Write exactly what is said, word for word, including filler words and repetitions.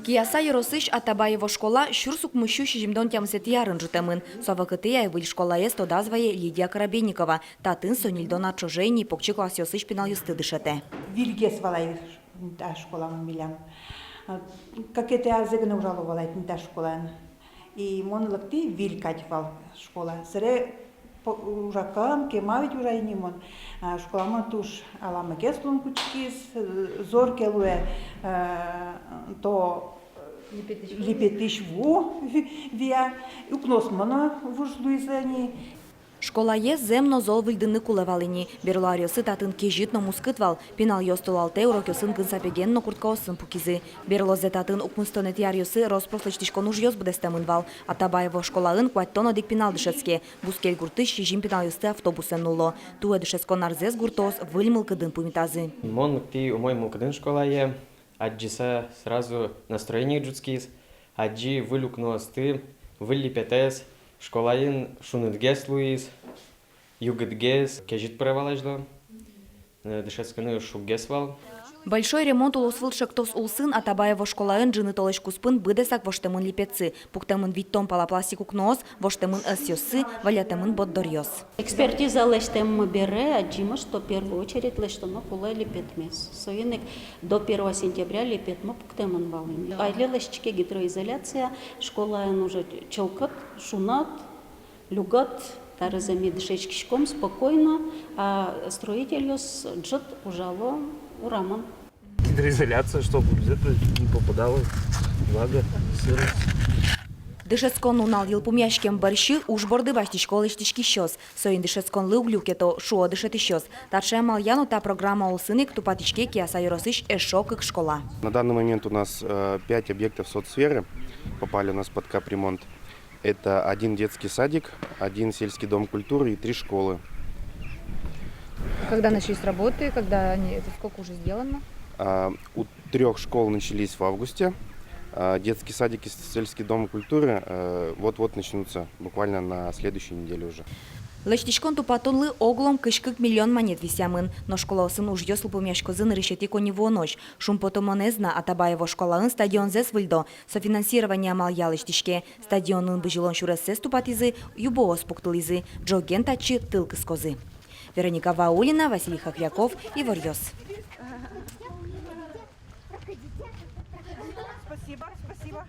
Кияса ёросысь Атабаево школа сюрс укмыссю сизьымдон тямысэтӥ арын ӝутэмын. Со вакытэ ай выль школаез тодаз вае Лидия Коробейникова. Татын со ньыльдон ар ӵоже ини покчи классъёсысь пиналъёсты дышетэ. Выльгес вал ай та школамы милям. Кыкетӥ арзэ гинэ ужало вал ай та школаын. И мон лыктӥ, выль кадь вал школа. Сэре по-, ужакам, кема ведь ужай ини мон. А, школамы туж аламагес луыны кутскиз, э, зор ке луэ, э, то липетысь ву, липетысь ву ви-, вия, укноосмы но вуж луизы ини. Школаез зэм но зол выльдыны кулэ вал ини. Берло аръёсы татын кезьыт но мускыт вал. Пиналъёс толалтэ урокъёсын гын сапеген но курткаосын пукизы. Берлозэ татын укмыстонэтӥ аръёсы рос-прос лэсьтӥськон ужъёс быдэстэмын вал. Атабаево школаын куатьтон одӥг пинал дышетске. Бускель гуртысь сизьым пиналъёсты автобусэн нулло. Туэ дышетскон арзэс гуртоос выль мылкыдын пумитазы. Мон лыктӥ умой мылкыдын школае. Адӟыса сразу настроение ӝутскиз. Адӟи выль укноосты, выль липетэз. Школаын шунытгес луиз, югытгес, кезьыт пыре вал азьло. Э, дышетскыны шуггес вал. «Большой ремонт» улосвыл ӵектос улсын Атабаево школаын ӝыны толэзь куспын быдэсак воштэмын липетсы. Пуктэмын витьтон пала пластик укноос, воштэмын ӧсъёссы, валятэмын борддоръёс. Экспертиза лэсьтэммы бере адӟимы, что в первую очередь лэсьтоно кулэ липетмес. Соин ик до первого сентября липетмы пуктэмын вал ини. Али лэсьтӥське гидроизоляция, школаын уже чылкыт, шуныт, люгыт, та арзэ ми дышетскиськом спокойно, а строительёс ӝыт ужало урамын. Гидроизоляция, чтобы без этого не попадало влага, сырость. Дышетскон нунал йылпумъяськем бӧрсьы уж борды басьтӥсько лэсьтӥськисьёс. Соин дышетсконлы уг люкето, шуо дышетӥсьёс. Таӵе амалъя но та программа улсын ик тупатӥське Кияса ёросысь эшшо кык школа. На данный момент у нас, э, пять объектов соцсферы попали у нас под капремонт. Это один детский садик, один сельский дом культуры и три школы. Когда начались работы, когда они, это сколько уже сделано? А, у трёх школ начались в августе. А, детский садик и сельский дом культуры, э, вот-вот начнутся, буквально на следующей неделе уже. Лэсьтӥськон тупатонлы оглом кызь кык миллион манет висъямын, но школаосын ужъёс йылпумъяськозы нырысетӥ коньывуонозь. Шумпотымонэз на, Атабаево школаын стадионзэс выльдо, софинансирование амалъя лэсьтӥське. Стадионын бызьылон сюрессэс тупатӥзы, юбоос пуктылӥзы, ӝоген татчы тыл кыскозы. Вероника Ваулина, Василий Хохряков, «Иворъёс». Спасибо, спасибо.